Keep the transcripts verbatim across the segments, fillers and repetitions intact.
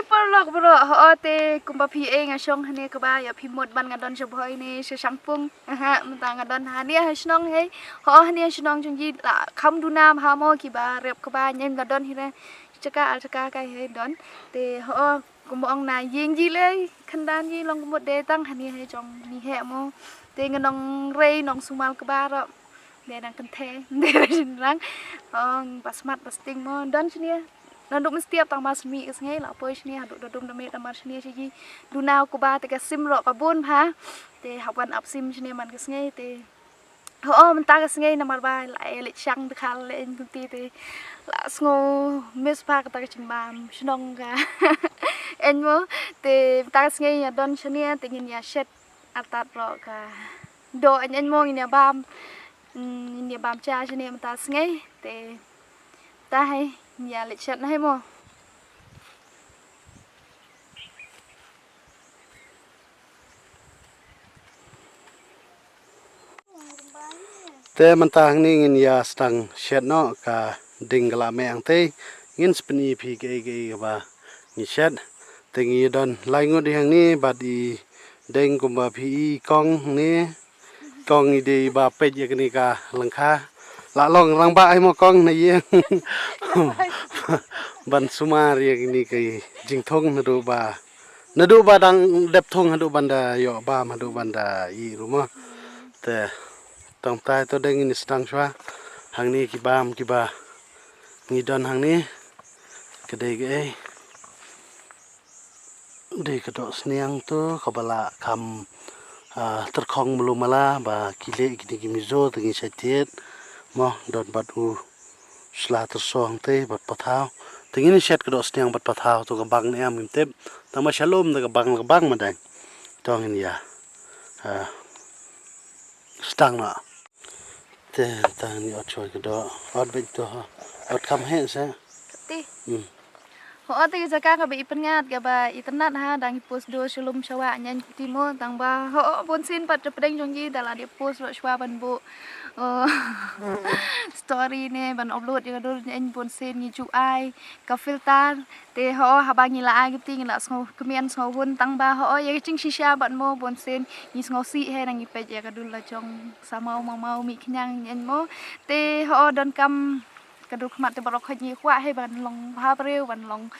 Paralok baroh, ho te kumba phi ïohi nga shong hangne kaba ïa phi mut ban nga don sha Bhoi ne sha Shangpung. Aha, mynta nga don hangne ha shnong hei. Ho hangne ha shnong jong ngi la kham duna bha mo kiba rep kaba nyen nga don hi re. Jaka ar jaka kai hei don. Te ho kumba ong na ïing jong ngi lei khandan jong ngi long kumut de tang hangne hei jong ngi heh mo. Te nga nongrei nongsumar kaba rep. Dei nang kynthei, dei nang jingrang. Ong ba smat ba sting mo don shane. Naduh mynstep tang ba sngewmih ka sngi la poi shane haduh da dum da miet namar shane shi ji. Duna u kba te ka sim roh ka bun bha. Te hap wan ap sim shane man ka sngi te. Ho mynta ka sngi namar ba la ïa leit shang dkhar la ïa kumti te. La sngew miss bha kata ka jingbam shnong ka. Ïa mo te mynta ka sngi ïa don shane te ngin ïa shet artat roh ka. Doh ïa mo ngin ïa bam. Hmm, ngin ïa bam cha shane mynta sngi te. Ta hei, ngin ïa leit shet na hei mo. Te mynta hangne ngin ïa sdang shet noh ka ding ka la meh hangtei. Ngin sa pyni phi kaei kaei kaba ngi shet. Te ngi don lai ngut hangne bad i deng kumba phi i kong hangne. Kong i dei ba peit ïa kane ka lyngkha. La long rangbah hi mo kong na ïing. Ban sumar ïa kane ka jingthung naduh ba. Naduh ba dang dep thung haduh ban da ïoh bam haduh ban da i ruh mo. Te tang tai to deng ngin sdang shuwa. Hangne ki bam kiba ngi don hangne. Ka dei kaei. Dei ka doh sniang to kaba la kham ah, tyrkhong mlu mala ba ki leh kine ki mizo te ngi shet thied mo don bad u sla tyrsong te bad pathaw te ngin shet ka doh sniang bad pathaw to ka bang ne am ngim tip tang ba shalom da ka bang la ka bang ma dang to ngin ïa ah, sdang na. Te tang ni ot choi ka doh ot beit to ha ot kham heh se. Ti. Hmm. Ho ot te ka jaka kaba i pynngat kaba i tynnat ha dang i post do shalom shawa nyan ti mo tang ba ho bun sin pat te pdeng jong ngi da la dep post ro shawa ban bu. Oh. Story ne ban upload ïa ka dur nyan bun sin ngi ju ai ka filter. Te ho haba ngi la ai kti ngi la sngew kmen sngew hun tang ba ho ïa ka jingshisha bad mo bun sin ngi sngew sih he nang ngi peit ïa ka dul la jong sa mau mau mau mih khñiang nyen mo. Te ho donkam ka dul khmat te baroh khoit ngi kwah he ban long bha briew ban long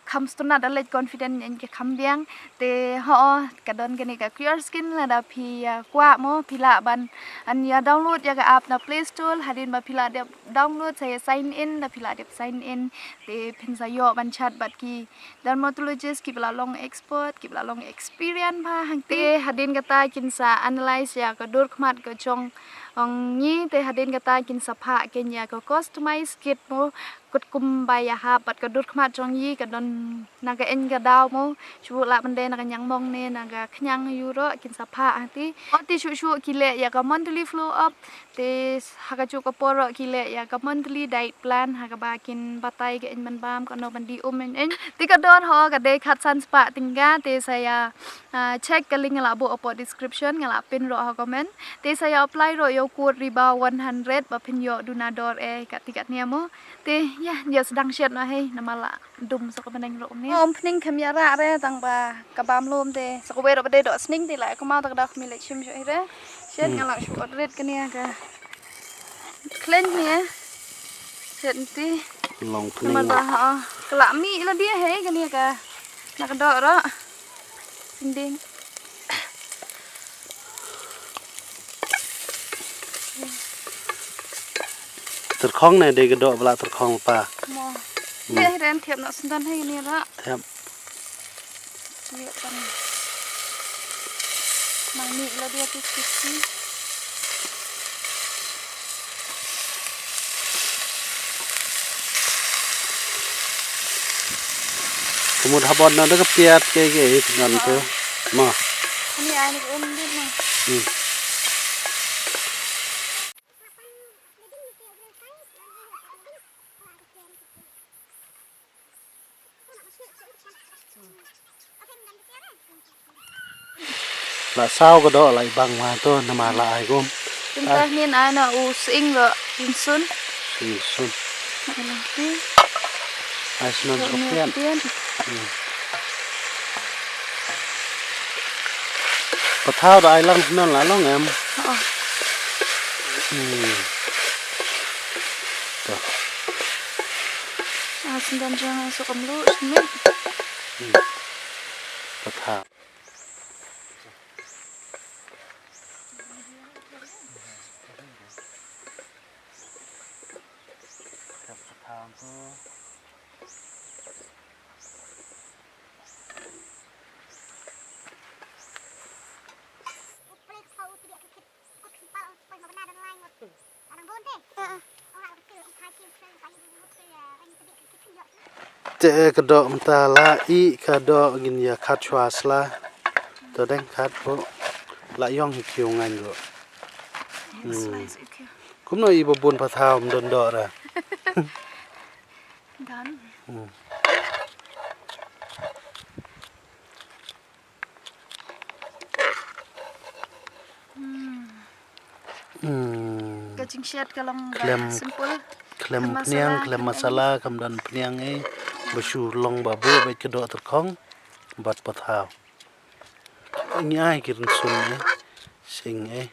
kham stunat da leit confident nyen ka kham biang. Te ho ka don kane ka Q R skin lada phi ïa kwah mo phi lah ban an ïa download ïa ka app na Play Store hadien ba phi lah dep download sa ïa sign in da phi lah dep sign in. Te phin sa ïoh ban chat bad ki dermatologist kiba la long expert kiba la long experience bha hangte hadien kata kin sa analyze ïa ka dur khmat ka jong ong ngi te hadien kata kin sa phah ken ïa ka customize kit mo kut kumba ïa hap bad ka dur khmat jong ngi ka don na ka eng ka daw mo shu lah ban dei na ka ñiangmong ne na ka khñiang ïu ro kin sa phah hangte. Oti shu shu ki leh ïa ka monthly flow up. Te ha ka juh ka por ki leh ïa ka monthly diet plan ha kaba kin batai ka eng ban bam ka no ban di um eng eng. Te ka dor ho ka dei khatsan spah tyngka te sa ïa ah, check ka link nga la buh hapoh description nga la pin ro ha comment. Te sa ïa apply ro ïa u code Riba one hundred ba phin ïoh duna dor eh kati katne mo. Te ïa ïa sdang shet no hei namar la dum sa ka bneng ro ne. Om pning kham ïa ra re tang ba ka bam lum te sa ka wei ro ba dei doh sning te la ka mau ta ka dak mi lek shim shu hi re. Shet nga la shu ot rit kane ka klen ne. Shet nti. Long pning. Namar ba ha ka la mi la dia hei kane ka na ka doh ro. Ding. Tyrkhong ne dei ka doh ba la tyrkhong pa. Mo. Hmm. Dei ren thiap na sendan hai ni ra. Thiap. Thiap kan. Mang ni la dia tu sisi. Kumut habon na da ka piat ke ke nan ke. Ma. Ani ai ni um dit na. Hmm. La saw ka doh la i bang ma to namar la ai gum. Tum ta nin ai na u sing ro insun. Insun. Ai sun ro pian. Hmm. Pathaw da ai lang non la long em. Oh. Hmm. To. Ah, sendang jangan suka melu sini. Hmm. Pathaw. Pathaw tu. Te ka doh mynta la i ka doh ngin ïa khat shwa sla. To deng khat ko la ïong hi kiew ngan ko. Hmm. Kumno i ba bun pathaw ym don doh ra. Dan. Hmm. Hmm. Hmm. Ka jingshet ka long ba khlem, simple. Khlem pniang, khlem masala, kam don pniang eh. Ba shu long ba buh bad ka doh tyrkhong bad pathaw. Ngi ai ki rynsun eh. Sing eh.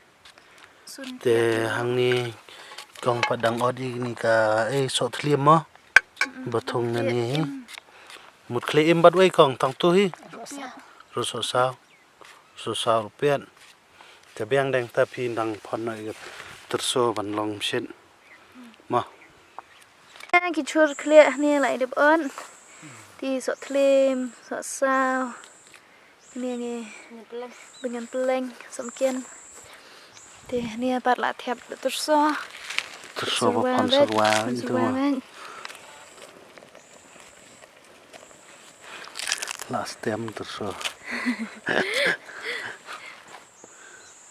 Te hangne kong pat dang ot ïa kane ka, eh, soh thliem mo. Ba thung na ne hi. Mut khlem im bad wei kong tang tu hi. Ruh soh saw. Ruh soh saw ruh piat. Te biang deng ta phi dang phon noh ïa ka tyrso ban long mshit. Mo. Ki chur khlem hangne la i dep ot. Te soh thliem, soh saw. Hangne ngi byngan pylleng, samken. Te hangne pat la thep da tyrso. Tyrso ba phan surwa itu. La stem tyrso.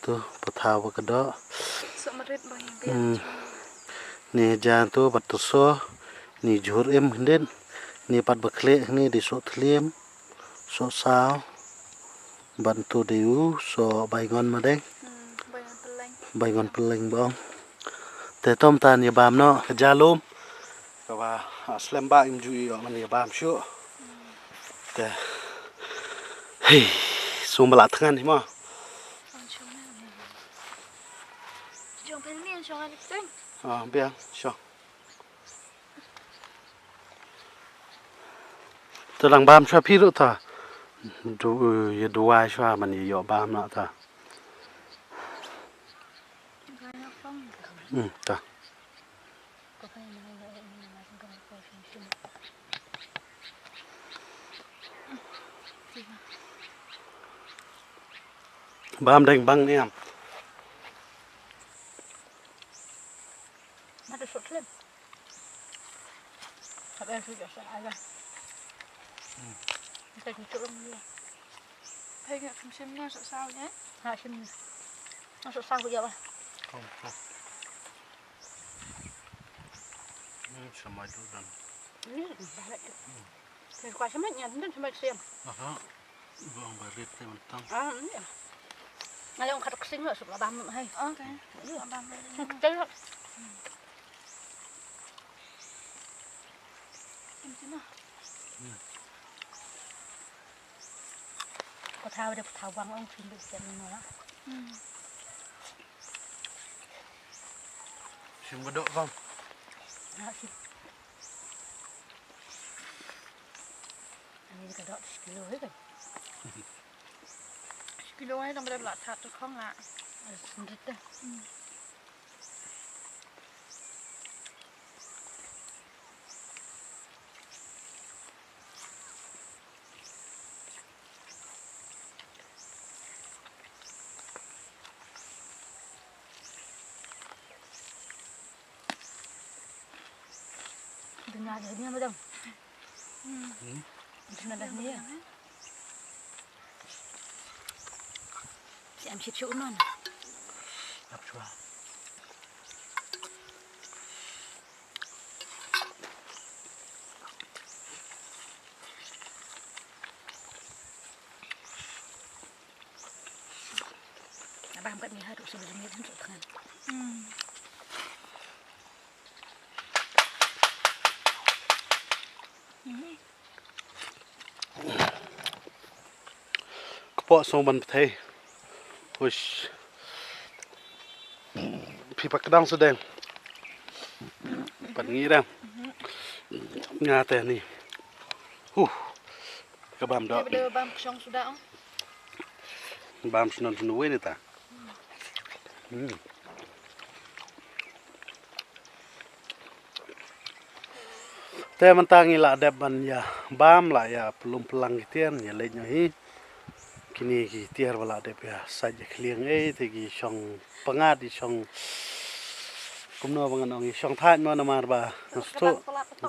Tu pathaw ba ka doh. Soh marit ba hi. Hmm. Ni jan tu pat tyrso. Ni jhur im khyndiat. Ni pat ba khlem ni di soh thliem. Soh saw. Ban tu dei u soh baingon ma deng. Hmm, baingon pylleng. Baingon pylleng bong. Te tom tan ïa bam noh ka jalum. Kaba, ah, slem ba im ju ïoh ngan ïa bam shuh. Te. Hei, sum ba la thngan hi mo. Jong pen ni jong an teng. Ah, biang, shuh. To dang bam shwa phi ruh ta. Du, ïa duwai shwa man ïa ïoh bam na ta. Hmm, ta. Bam deng bang niam. Mata sot lem. Hap eh sujak sa aga. Hmm. Kita cucuk lem dia. Hai ngak kem sim na sok saw nya. Ha sim na. Na sok saw ya bah. Kong kong. Ni sama tu dan. Ni balik tu. Ni kuah sama nya dan sama siam. Aha. Bang barit te mentang. Ah, ni. Ngalong khat ksing lah sup labam hai. Okay. Iya. Labam. Kecil. Pathaw de pathaw bang ong phim de sian no la. Hmm. Sim ka doh bang. Ha sim. Ani ka doh sekilo he kan. Sekilo he tang bada la that tu khong la. Sendit de. Hmm. Dunia dah ni madam. Hmm. Dunia dah ni ya. Si am shit shu unon. Ap shwa. Abang kat ni harus sebelum ni untuk tangan. Hmm. Hmm. Kpoh song ban pthei. Uish. Phi pat kdang sudeng. Pat ngi dang. Nga te ni. Huh. Ka bam da. Bam kshong suda ong. Bam snon snu wen ta. Hmm. Te mynta ngi la dep ban ïa bam, la ïa pynlum pynlang ki tiar, ïa leit noh hi. Kine ki tiar ba la dep ïa sait ïa khlieng ei, te ki shong pyngngad, ki shong kumno ba ngan ong, ki shong thait mo, namar ba nga sngewthuh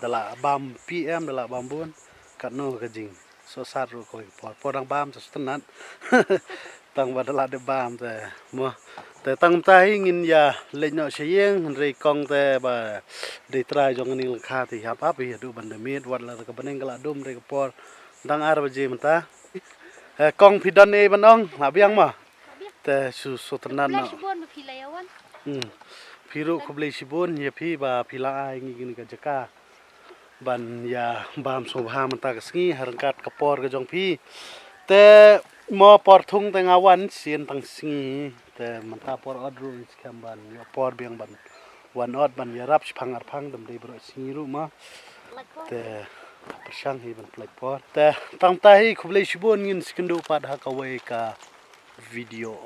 da la bam P M, da la bam bun. Katno ka jing. So sat ruh kawei ka por. Por dang bam te sngewtynnat. Tang ba da la dep bam te mo. Te tang mynta hi ngin ïa leit noh sha ïing, hynrei kong te ba dei trai jong kane ka lyngkha te hap hap hi haduh ban da miet, wat la ka bneng ka la dum, hynrei ka por dang ar baje mynta. Eh, kong phi don ei ban ong, la biang mo. Te shu sngewtynnat noh. Hmm. Phi ruh khublei shibun ïa phi ba phi la ai ngi kane ka jaka ban ïa bam sngewbha mynta ka sngi ha ryngkat ka por ka jong phi. Te mo por thung te nga wan sien tang sngi, te mynta por ot ruh ngi skhem ban ïoh por biang ban wan ot ban ïarap shipang arpang, dam dei baroh sngi ruh mo. Te pyrshang hi ban pynlait por. Te tang mynta hi khublei shibun, ngin sa ïakynduh pat ha kawei ka video.